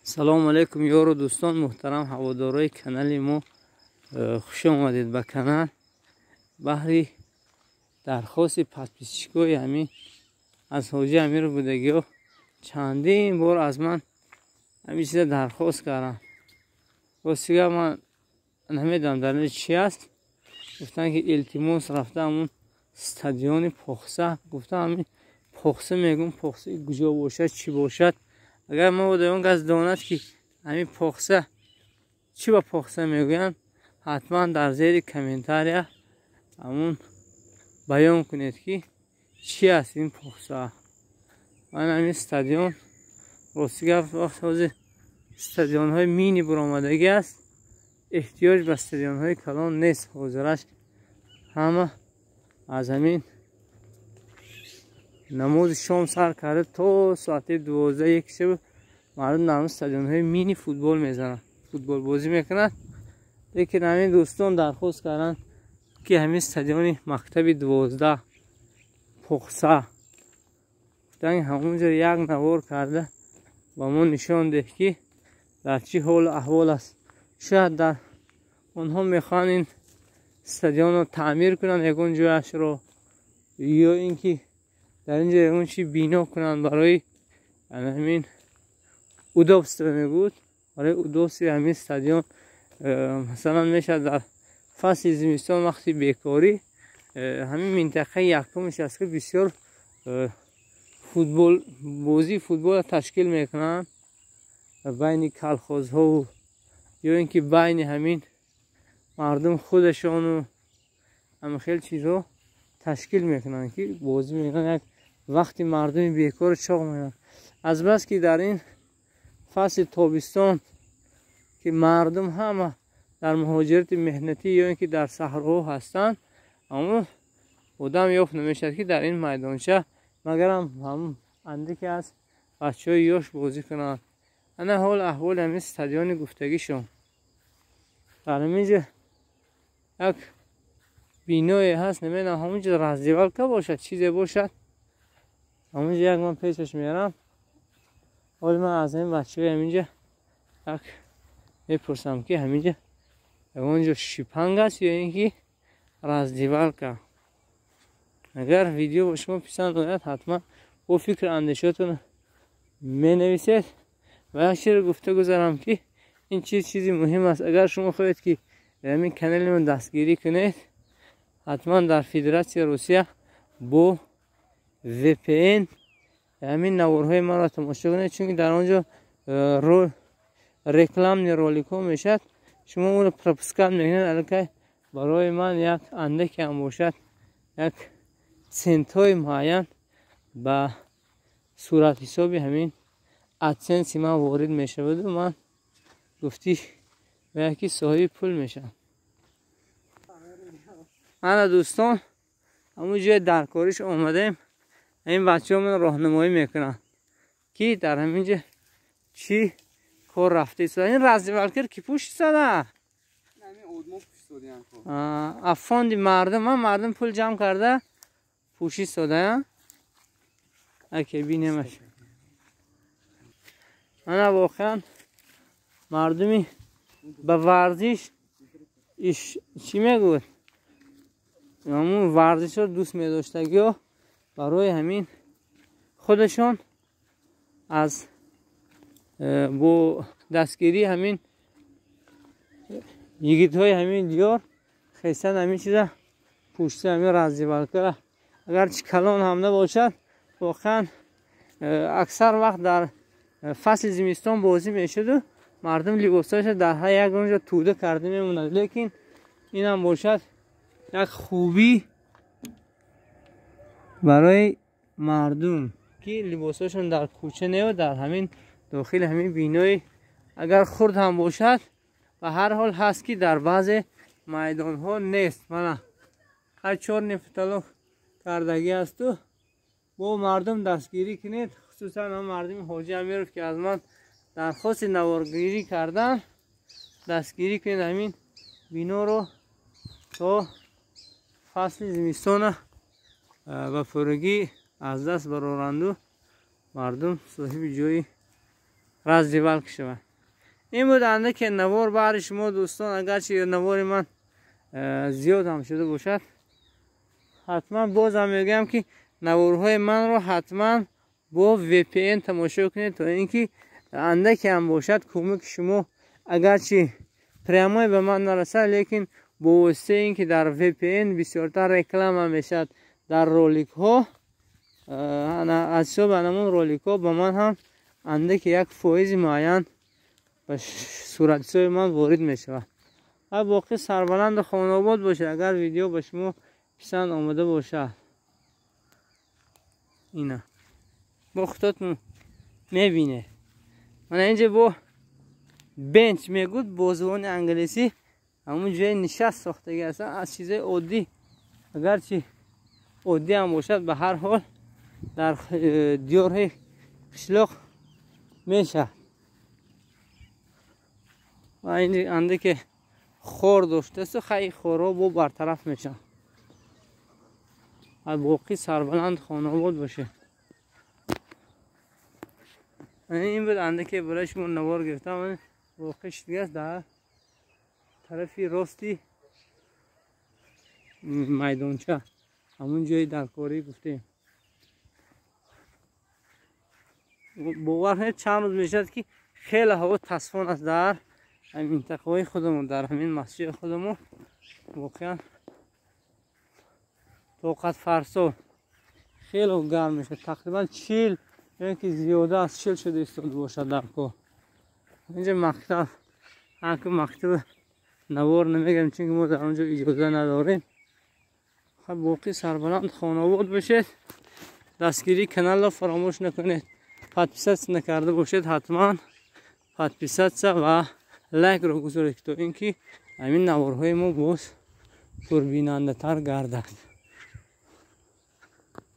Салому алейкум, ёру дӯстон, муҳтарам ҳаводорои канали мо, хуш омадед ба канал. Баҳри дархости подписчикои ҳамин аз Ҳоҷи Амиров будагиҳо чандин бор аз ман ҳамин чиза дархост кардам. Ростига, ман намедонам, дар ин чи аст. Гуфтанд, ки илтимос, рафта ҳамун стадиони Похса. Гуфтам, ҳамин Похса мегум, Похса куҷо бошад, чӣ бошад? Агар мабодо он кас донад, ки ҳамин Похса чӣ ба Похса мегӯянд, ҳатман дар зери комментария ҳамун баён кунед, ки чӣ аст ин Похса. Ман ҳамин стадион, рости гап, вақт ҳозир стадионҳои мини буромадагӣ аст, эҳтиёҷ ба стадионҳои калон нест. Ҳозираш ҳама аз ҳамин намози шом сар карда то соати 12, 1 шаб мардум дар стадионҳои мини футбол мезананд, футболбозӣ мекунанд. Лекин ҳамин дӯстон дархост карданд, ки ҳамин стадиони мактаби 12 Похса, гуфтанд, ҳамонҷо як навор карда ба мо нишон деҳ, ки дар чӣ ҳолу аҳвол аст. Шояд дар онҳо мехоҳанд ин стадионро таъмир кунанд ягон ҷояшро ё ин ки дар ин ҷо ягон чи бино кунанд барои ҳамин удобство мегӯд, барои удобстви ҳамин стадион. Масалан, мешавад дар фасли зимистон, вақти бекорӣ, ҳамин минтақаи якумш аст, ки бисёр футбол бозии футболро ташкил мекунанд байни колхозҳову ё ин ки байни ҳамин мардум худашону ҳама хел чизҳо ташкил мекунанд, ки бозӣ мекунанд, як вақти мардуми бекорро чоқ мекунанд. Азбаски дар ин фасли тобистон, ки мардум ҳама дар муҳоҷирати меҳнатӣ ё ин ки дар саҳроҳо ҳастанд, аммо одам ёфт намешавад, ки дар ин майдонча магарам ҳамн андаке аз бачаҳои ёш бозӣ кунанд. Ана ҳол аҳволи ҳамин стадиони гуфтагишон. Дар ҳамин ҷо як биное ҳаст, намедонам, ҳамон ҷо раздевалка бошад, чизе бошад. Ҳамонҷо як ман пешаш мерам. Ҳоли ман аз ҳамин бачаҳои ҳаминҷа як мепурсам, ки ҳаминҷа ягон ҷо шипанг аст ё ин ки раздевалка. Агар видео ба шумо писанд ояд, ҳатман бо фикру андешаотон менависед. Ва як чизро гуфта гузарам, ки ин чиз чизи муҳим аст. Агар шумо хоҳед, ки ҳамин канали мо дастгирӣ кунед, ҳатман дар Федератсияи Русия бо VPN ҳамин наворҳои маро тамошо кунед, чунки дар он ҷо рекламный роликҳо мешавад, шумо онро пропускать мекунед, аллакай барои ман як андаке ҳам бошад, як центҳои муайян ба суратҳисоби ҳамин Адсенси ман ворид мешаваду ман гуфтӣ ба яки соҳиби пул мешавам. Ана дӯстон, ҳамун ҷои даркориш омадем. Ин бачаҳо ман роҳнамоӣ мекунанд, ки дар ҳамин ҷо чӣ кор рафта истода. Ин раздевалкар ки пӯшисада аз фонди мардум, ман мардум пул ҷамъ карда пӯшистода. Аке, бинемаш. Ана, воқеан мардуми ба варзиш, чӣ мегӯяд, ҳамун варзишро дӯст медоштагиҳо барои ҳамин худашон аз бо дастгирии ҳамин йигитҳои ҳамин диёр хестан, ҳамин чиза пушта, ҳамин раздевалкара, агарчи калон ҳам набошад, воқеан аксар вақт дар фасли зимистон бозӣ мешуду мардум либосҳояшро дар ҳар як онҷо тӯда карда мемонад. Лекин инам бошад як хубӣ барои мардум, ки либосҳошон дар кӯча нева дар ҳамин дохили ҳамин бинои, агар хурд ҳам бошад, ба ҳар ҳол ҳаст, ки дар баъзе майдонҳо нест. Мана, ҳар чёрный потолок кардагӣ асту. Бо мардум дастгирӣ кунед, хусусан ҳам мардуми Ҳоҷи Амиров, ки аз ман дархости наворгирӣ кардан. Дастгирӣ кунед ҳамин биноро, то фасли зимистона ба пуррагӣ аз даст бароранду мардум соҳиби ҷои раздевалка шавад. Ин буд андаке навор баҳри шумо дӯстон. Агарчи навори ман зиёд ҳам шуда бошад, ҳатман бозам мегӯям, ки наворҳои манро ҳатман бо VPN тамошо кунед, то ин ки андаке ҳам бошад кӯмаки шумо агарчи прямой ба ман нарасад, лекин бо воситаи ин ки дар VPN бисёртар реклама мешавад дар роликҳо, аз ҳисоби анамон роликҳо ба ман ҳам андаке як фоизи муайян ба суратҳисоби ман ворид мешавад. Ва боқӣ сарбаланду хонаобод бошед. Агар видео ба шумо писанд омада бошад, ина бо худотон мебинед. Мана инҷа бо bench мегӯд бо забони англисӣ, ҳамун ҷои нишаст сохтагӣ ҳастанд аз чизои оддӣ. Агарчи оддӣ ҳам бошад, ба ҳар ҳол дар диёрҳои қишлоқ мешавад. Ва ин андаке хор доштасту хай хорҳо бо бартараф мешаванд. Ва боқӣ сарбаланд хонаобод бошед. Ин буд андаке барои шумо навор гирифтам. Воқеъ шудагиаст дар тарафи рости майдонча, ҳамун ҷои даркорӣ гуфтем. Бовар кунед, чанд рӯз мешавад, ки хеле ҳаво тасфон аст дар минтақаҳои худамон, дар ҳамин масҷиди худамон. Воқеан тоқатфарсо, хеле гарм мешавад, тақрибан 40 ё ки зиёда аз 40 шуда истода бошад дар кор. Инҷа мактаб, ҳаку мактаб навор намегирем, чунки мо дар онҷо иҷоза надорем. Хаб, боқӣ сарбаланд хонаобод бошед. Дастгирии каналро фаромӯш накунед. Подписаться накарда бошед, ҳатман подписаться ва лайкро гузоред, то ин ки ҳамин наворҳои мо боз пурбинандатар гардад.